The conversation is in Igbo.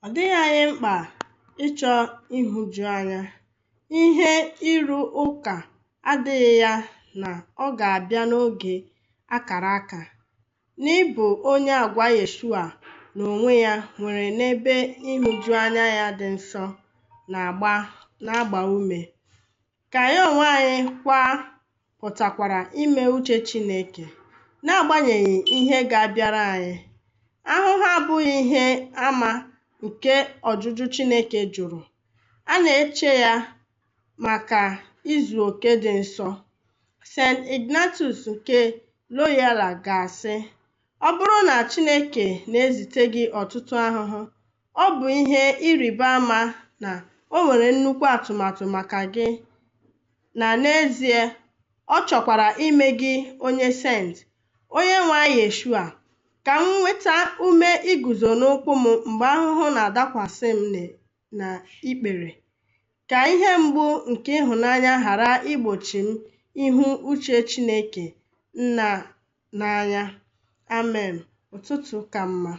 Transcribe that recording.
Ọ dịghị anyị mkpa ịchọ ịhụju anya. Ihe ịrụ ụka adịghị ya na ọ ga-abịa n'oge a kara aka. N'ịbụ onye àgwà Yeshua n'onwe ya nwere n'ebe nhụjuanya ya dị nsọ na-agba na-agba ume, ka anyị onwe anyị kwa pụtakwara ime uche Chineke, n'agbanyeghị ihe ga-abịara anyị. Ahụhụ abụghị ihe àmà nke ọjụjụ Chineke jụrụ. A na-eche ya maka izu oke dị nsọ. St. Ignatius nke Loyola ga-asị, ọ bụrụ na Chineke na-ezite gị ọtụtụ ahụhụ, ọ bụ ihe ịrịba ama na o nwere nnukwu atụmatụ maka gị na n'ezie ọ chọkwara ime gị onye sent. Onyenwe anyị Yeshua, ka m nweta ume iguzo n'ụkwụ m mgbe ahụhụ na-adakwasị m n'ikpere. Ka ihe mgbu nke ịhụnanya ghara igbochi m ịhụ uche Chineke Nna n'anya. Amen. Ụtụtụ ka mma.